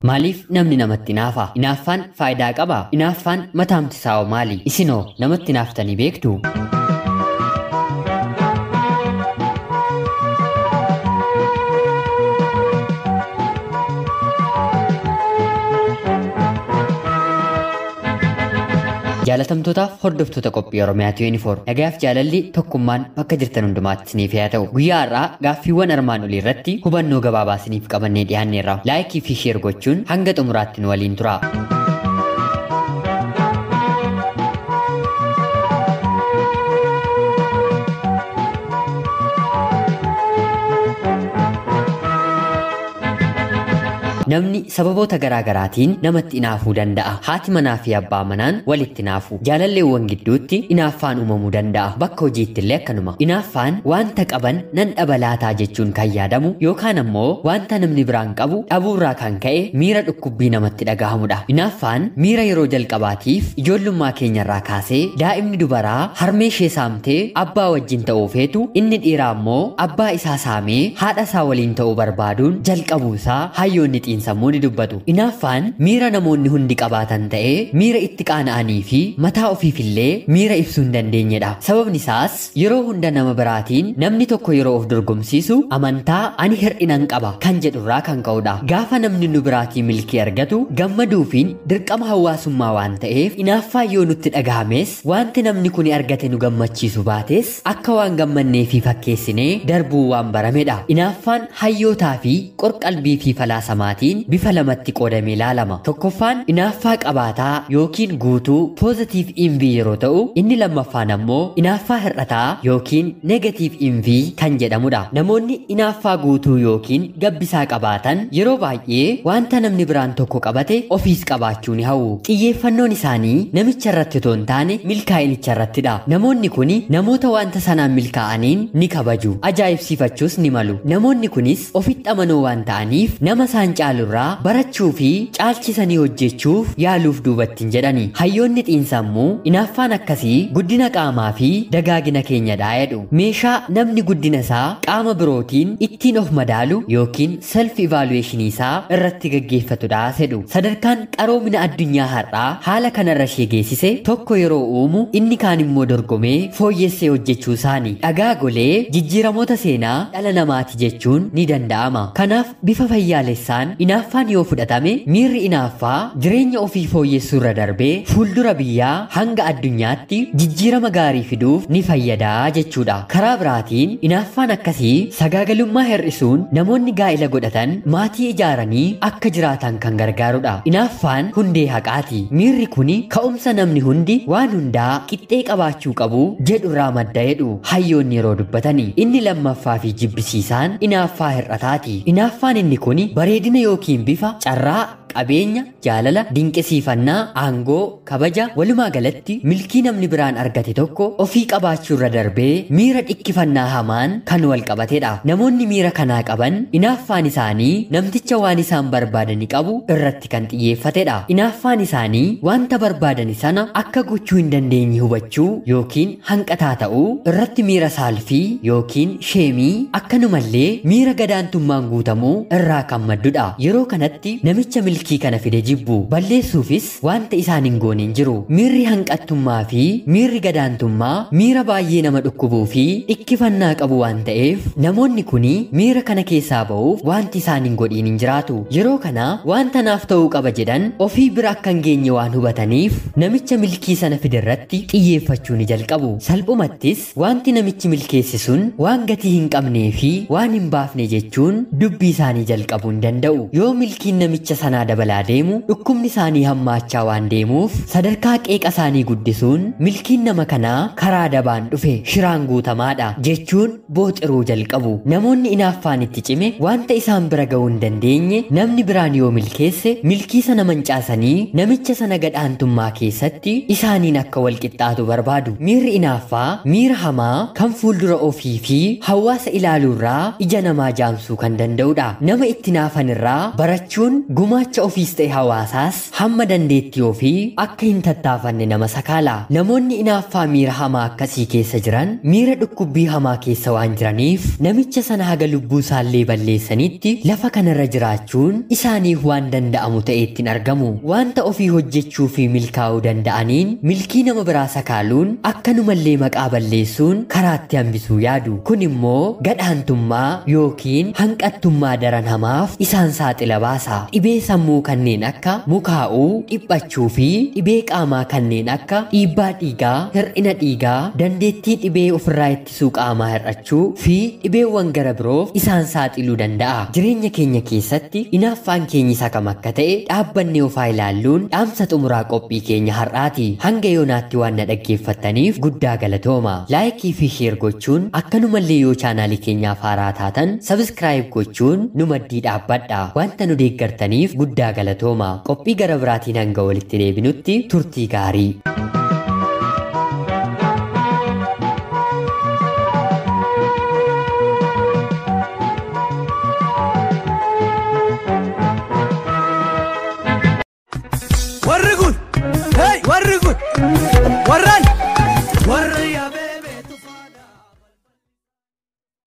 Maaliif namni namatti hinaafa? Hinaaffaan faayidaa qabaa? Hinaaffaan mataamti isaa hoo maali? Isinoo namatti hinaaftanii beektuu? Jaalatamtootaaf hordoftoota qophii Oromiyaa 24 nagayaaf jaalalli tokkummaan bakka jirtan hundumaatti isiniif haa ta'u. Guyyaa har'aa gaaffiiwwan armaan olii irratti hubannoo gabaabaa isiniif qabannee dhiyaanneerra. Laayikii fi sheer gochuun hanga xumuraatti nu waliin tura. Namni sababoota garaa garaatiin namatti hinaafuu danda'a. Haati manaa fi abbaa manaan walitti hinaafu. Jaalalleewwan gidduutti hinaaffaan uumamuu danda'a. Bakka hojiitti illee akkanuma. Hinaaffaan wanta qaban nan dhabalaataa jechuun kan yaadamu yookaan ammoo wanta namni biraan qabu dhabuurraa kan ka'e miira dhukkubbii namatti dhagahamudha. Hinaaffaan miira yeroo jalqabaatiif ijoollummaa keenyarraa kaasee daa'imni dubaraa harmee ishee saamtee abbaa wajjin ta'uu feetu, inni dhiiraa ammoo abbaa isaa saamee haadha isaa waliin ta'uu barbaaduun jalqabuusaa hayyoonni sammuu ni dubbatu. Hinaaffaan miira namoonni hundi qabaatan ta'ee miira itti qaana'anii fi mataa ofiifillee miira ibsuu hin dandeenyedha. Sababni isaas yeroo hunda nama biraatiin namni tokko yeroo of dorgomsiisu amantaa ani hir'inan qaba kan jedhurraa kan ka'udha. Gaafa namni nu biraatii milkii argatu gammaduufiin dirqama hawaasummaa waan ta'eef hinaaffaa yoo nutti dhagahames wanti namni kun argate nu gammachiisu baates akka waan gammannee fi fakkeessinee darbuu waan baramedha. Hinaaffaan hayyootaa fi qorqalbii fi falaasamaatiin bifa lamatti qoodamee ilaalama. Tokkoffaan hinaaffaa qabaataa yookiin guutuu positive envy yeroo ta'u, inni lammaffaan ammoo hinaaffaa hir'ataa yookiin negative envy kan jedhamudha. Namoonni hinaaffaa guutuu yookiin gabbisaa qabaatan yeroo baay'ee wanta namni biraan tokko qabate ofiis qabaachuu ni hawwu. Xiyyeeffannoon isaanii namicha irratti otoo hin taane milkaa'inicha irrattidha. Namoonni kun namoota wanta sanaan milkaa'aniin ni kabaju, ajaa'ibsiifachuus ni malu. Namoonni kunis ofitti amanoo waan ta'aniif nama isaan caalurraa barachuu fi caalchisanii hojjechuuf yaaluuf duubatti hin jedhani. Hayyoonni xiinsammuu hinaaffaan akkasii guddina qaamaa fi dagaagina keenyadha jedhu. Meeshaa namni guddina isaa qaama birootiin ittiin of madaalu yookiin self evaluation isaa irratti gaggeeffatudha jedhu. Sadarkaan qaroomina addunyaa har'aa haala kanarra ishee geessise tokko yeroo uumu inni kaan immoo dorgomee fooyyessee hojjechuu isaani. Dhagaa golee jijjiiramoota seenaa dhala namaati jechuun ni danda'ama. Kanaaf bifa fayyaalessaan hinaaffaan yoo fudhatame miirri hinaaffaa jireenya ofii fooyyessuu irra darbee fuuldura biyyaa hanga addunyaatti jijjiirama gaarii fiduuf ni fayyadaa jechuudha. Karaa biraatiin hinaaffaan akkasii sagaagalummaa hir'isuun namoonni gaa'ila godhatan maatii ijaaranii akka jiraatan kan gargaarudha. Hinaaffaan hundee haqaati. Miirri kuni ka'umsa namni hundi waan hundaa qixxee qabaachuu qabu jedhurraa madda jedhu hayyoonni yeroo dubbatani. Inni lammaffaa fi jibbisiisaan hinaaffaa hir'ataati. Hinaaffaan inni kuni bareedina yookiin bifa, carraa, qabeenya, jaalala, dinqisiifannaa, aangoo, kabaja, walumaa galatti milkii namni biraan argate tokko ofii qabaachuu irra darbee miira dhikkifannaa hamaan kan wal qabatedha. Namoonni miira kanaa qaban hinaaffaan isaanii namticha waan isaan barbaadani qabu irratti kan xiyyeeffatedha. Hinaaffaan isaanii wanta barbaadani sana akka gochuu hin dandeenye hubachuu yookiin hanqataa ta'uu irratti miira saalfii yookiin sheemii akkanumallee miira gadaantummaan guutamuu irraa kan maddudha. Yeroo kanatti namicha milkii kana fide jibbu balleessuufis wanta isaan hin goone hin jiru. Miirri hanqattummaa fi miirri gadaantummaa miira baay'ee nama dhukkubuu fi dhikkifannaa qabu waan ta'eef namoonni kuni miira kana keessaa ba'uuf wanti isaan hin godhiin hin jiraatu. Yeroo kana wanta naaf ta'uu qaba jedhan ofii bira akka hin geenye waan hubataniif namicha milkii sana fide irratti xiyyeeffachuu ni jalqabu. Salphumattis wanti namichi milkeesse sun waan gatii hin qabnee fi waan hin baafne jechuun dubbii isaanii jalqabuu hin danda'u. Yoo milkiin namicha sanaa dabalaa deemu dhukkubni isaanii hammaachaa waan deemuuf sadarkaa qeeqa isaanii guddisuun milkiin nama kanaa karaa dabaan dhufe shiraan guutamaadha jechuun booxiruu jalqabu. Namoonni hinaaffaan itti cime wanta isaan bira ga'uu hin dandeenye namni biraan yoo milkeesse milkii sana mancaasanii namicha sana gadhaantummaa keessatti isaaniin akka wal qixxaatu barbaadu. Miirri hinaaffaa miira hamaa kan fuuldura ofii fi hawaasa ilaaluurraa ija namaa jaamsuu kan danda'udha. Nama itti hinaafan irraa barachuun gumaacha Gumaacha ofiis ta'e hawaasaas hamma dandeettii ofii akka hin tattaafanne nama sakaala. Namoonni inaaffaa miira hamaa akkasii keessa jiran miira dhukkubbii hamaa keessa waan jiraniif namicha sana haga lubbuu isaallee balleessanitti lafa kanarra jiraachuun isaaniif waan danda'amu ta'eetti hin argamu. Wanta ofii hojjechuu fi milkaa'uu danda'aniin milkii nama biraa sakaaluun akkanumallee maqaa balleessuun karaatti hambisuu yaadu. Kun immoo gadhaantummaa yookiin hanqattummaa daran hamaaf isaan saaxila baasa. Dhibee sammuu kanneen akka mukaa'uu, dhiphachuu fi dhibee qaamaa kanneen akka dhiibbaa dhiigaa, hir'ina dhiigaa, dandeettii dhibee ofirraa ittisuu qaamaa hir'achuu fi dhibeewwan gara biroof isaan saaxiluu danda'a. Jireenya keenya keessatti inaaffaan keenya isa kam akka ta'e dhaabbannee ofaa ilaalluun dhaamsa xumuraa qophii keenya har'aati. Hanga yoonaatti waan na dhaggeeffattaniif guddaa galatooma. Laayikii fi sheer gochuun akkanumallee yoo chaanaalii keenyaaf haaraa taatan sabiskiraayib gochuun nu maddii dhaabbadha. Wanta nu deeggartaniif guddaa galatooma. Qophii gara biraatiin hanga walitti deebinutti turtii gaarii. Warri kun, hey, warri kun.